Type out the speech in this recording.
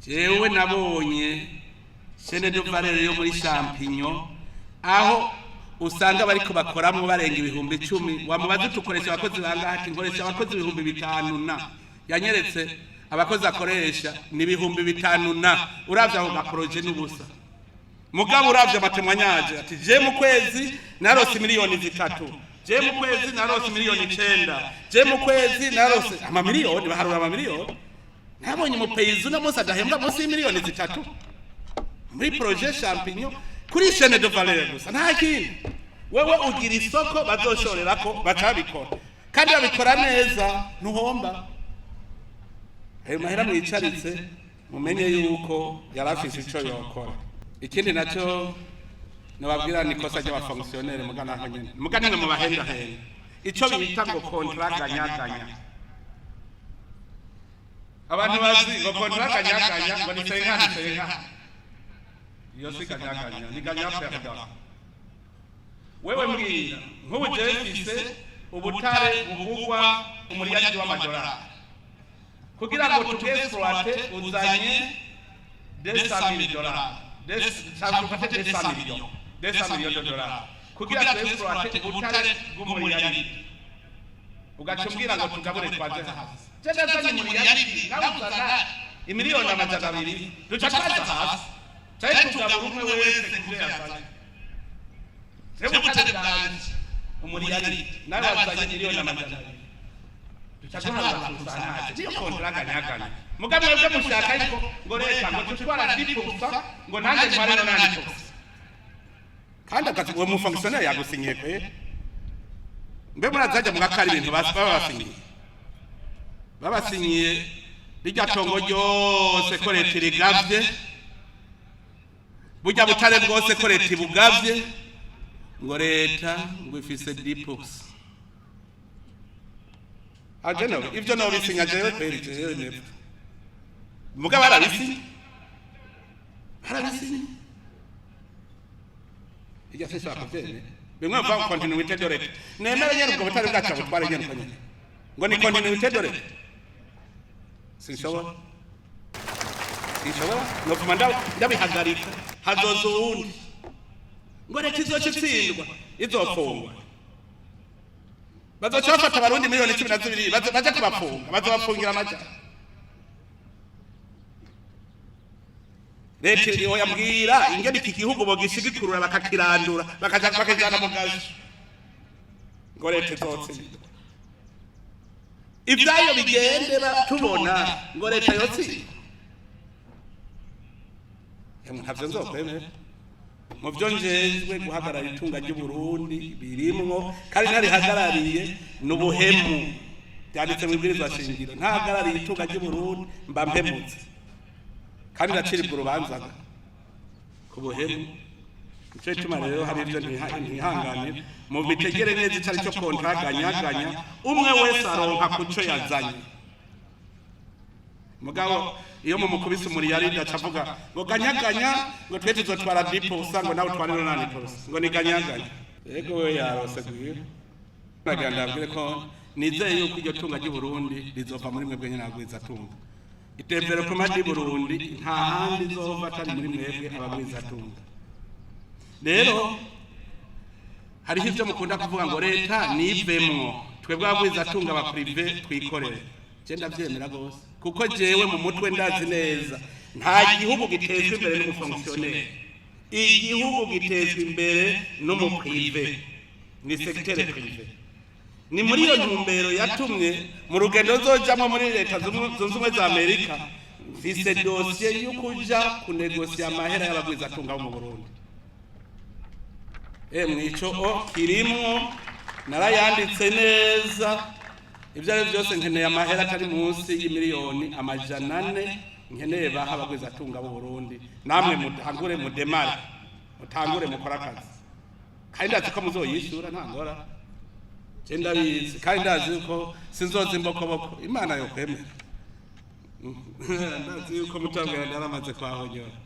Jewe nabonye chaîne de valeur yo muri champignon, aho usanga bariko bakoramwo barenga 10,000. Wamubaza uti: "Ukoresha abakozi bangahe?" Ati: "Nkoresha abakozi 5000." Na yanyeretse abakozi akoresha ni 5000. Na uravye ako ga projet n'ubusa. Mugabo uravye ama témoignages, ati: "Je mu kwezi narose miliyoni 3, je mu kwezi narose miliyoni 9, je mu kwezi narose amamiliyoni." Baharura amamiliyoni. Nabonye umu paysan uno munsi adahembwa munsi y'imiliyoni 3 muri projet champignon, kuri chaîne de valeur gusa, nta kindi. Wewe ugira isoko bazoshorerako, bacabikora kandi babikora neza, ntuhomba. Ayo mahera mwicaritse, mumenye yuko yari afise ico yokora. Ikindi nacyo nababwira ni ikosa ry'aba fonctionnaires. Mugana aho nyene, mugana ngo mubahendahenda, ico bita ngo contrat gagnant-gagnant. Abantu bazi ngo contrat gagnant-gagnant ngo ni 50-50. Iyo si gagnant-gagnant, ni gagnant perdant. Wewe mbwira, nk'ubu jewe mfise ubutare bugurwa umuriyaridi w'amadolari, kugira ngo tubu exploite uzanye 200 dollars, cyangwa ufate 200 millions, 200 millions de dollars kugira tu exploite ubutare bw'umuriyaridi, ugaca umbwira ngo tugabure twaze hasi. Je ndazanye umuriyaridi, nawe uzana imiliyoni 200, duca twaza hasi canke tugabura umwe wese kuvyo yazanye? Jewe ubutare bwanje umuriyaridi, nawe wazanye miliyoni 200, duca duharura pourcentage. Niyo contrat gagnant-gagnant. Mugabo mwebwe mushaka ariko ngo leta ngo tutwara 10%, ngo nanjye ntware 90%. Kandi akazi uwo mu fonctionnaire yagusinyiye kwe. Mbe murazajya mugakara ibintu baba basinyiye, babasinyiye rirya tongo ryose ko leta irigavye, burya butare bwose ko leta ibugavye, ngo leta ngo ifise 10%. Aje no ivyo no bisinya jewe kweri, jewe nepfa. Mugabo barabisinye, barabisinye. Irya sinshobora kuvyemera. Bimwe bivuga ngo continuité de l'État, nemere nyene ubwo butare bwacu butware nyene uko nyene, ngo ni continuité de l'État. Sinshobora, sinshobora. Nopfuma ndabihagarika, hazoza uwundi ngo leta izoca itsindwa, izopfungwa. Bazoca bafata abarundi miliyoni 12, baje kubafunga, bazobafungira amajana. Leta yoyambwira ingene iki gihugu bogishigikurura, bakakirandura, bakaja bakajana mu gazo, ngo leta izotsinda, ibyayo bigende tubona ngo leta yotsinda. Emwe, ntavyo nzokwemera. Mu byo njejwe guhagarara itunga ry'Uburundi birimwo, kandi ntarihagarariye ni ubuhemu, byanditse mu ibwirizwa shingiro. Ntahagarariye itunga ry'Uburundi mba mpemutse, kandi ndaciribwa urubanza ku buhemu. Nico gituma rero hari ibyo ntihanganira. Mu bitegere neza ico ari cyo contrat gagnant-gagnant: umwe wese aronka kuco yazanye. Mugabo iyo mumukubise umuriyaridi, aca avuga ngo gagnant-gagnant, ngo twe tuzotwara 10%, ngo nawe utware 90%, ngo ni gagnant-gagnant. Yego, we yarose gwira. Nagira ndabwire ko nizeye yuko iryo tunga ry'Uburundi rizova muri mwebwe nyene abagwizatunga. Développement du Burundi nta handi izova atari muri mwebwe abagwizatunga. Rero hariho ivyo mukunda kuvuga ngo leta nivemwo, twebwe abagwizatunga ba privé twikorere. Je ndavyemera gose, kuko jewe mu mutwe ndazi neza nta gihugu gitezwa imbere n'umu fonctionnaire, igihugu gitezwa imbere n'umu privé, ni secteur privé. Ni muri iyo ntumbero yatumye mu rugendo nzojamwo muri Leta Zunze Ubumwe za Amerika, mfise dosiye yo kuja kunegosiya amahera y'abagwizatunga bo mu Burundi. Emwe, ico o kirimwo narayanditse neza. Ibyo ari byo byose, nkeneye amahera atari munsi y'imiliyoni 400, nkeneye baha abagwizatunga b'u Burundi. Namwe mutangure mudemare, mutangure mukore akazi, kandi ndazi ko muzoyishyura, nta ngora. Je ndabizi, kandi ndazi yuko sinzoza imbokoboko, Imana yokwemera. Ndazi yuko mutabwira naramaze kwahonyora.